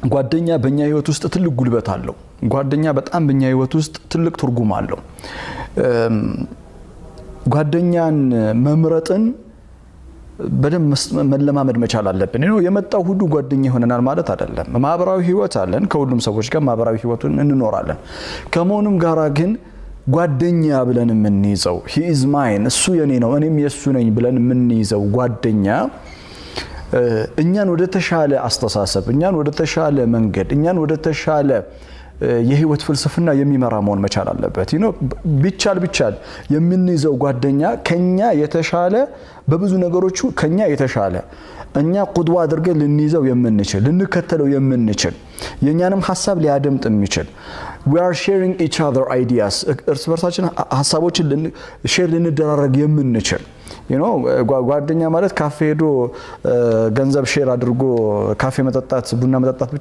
ጓደኛ በእኛ ህይወት ውስጥ ትልቅ ጉልበት አለው። ጓደኛ በጣም በእኛ ህይወት ውስጥ ትልቅ ትርጉም አለው። ጓደኛን መምረጥን በደንብ መለማመድ መቻል አለብን። የመጣው ሁሉ ጓደኛ ይሆነናል ማለት አይደለም። ማህበራዊ ህይወት አለን፣ ከሁሉም ሰዎች ጋር ማህበራዊ ህይወቱን እንኖራለን። ከመሆኑም ጋራ ግን ጓደኛ ብለን የምንይዘው፣ he is mine፣ እሱ የኔ ነው እኔም የእሱ ነኝ ብለን የምንይዘው ጓደኛ እኛን ወደ ተሻለ አስተሳሰብ፣ እኛን ወደ ተሻለ መንገድ፣ እኛን ወደ ተሻለ የህይወት ፍልስፍና የሚመራ መሆን መቻል አለበት። ቢቻል ቢቻል የምንይዘው ጓደኛ ከኛ የተሻለ፣ በብዙ ነገሮቹ ከኛ የተሻለ፣ እኛ قدوة አድርገን ልንይዘው የምንችል፣ ልንከተለው የምንችል፣ የእኛንም ሀሳብ ሊያደምጥ የሚችል፣ we are sharing each other ideas፣ እርስ በርሳችን ሀሳቦችን share ልንደራረግ የምንችል። ጓደኛ ማለት ካፌ ሄዶ ገንዘብ share አድርጎ ካፌ መጠጣት፣ ቡና መጠጣት ብቻ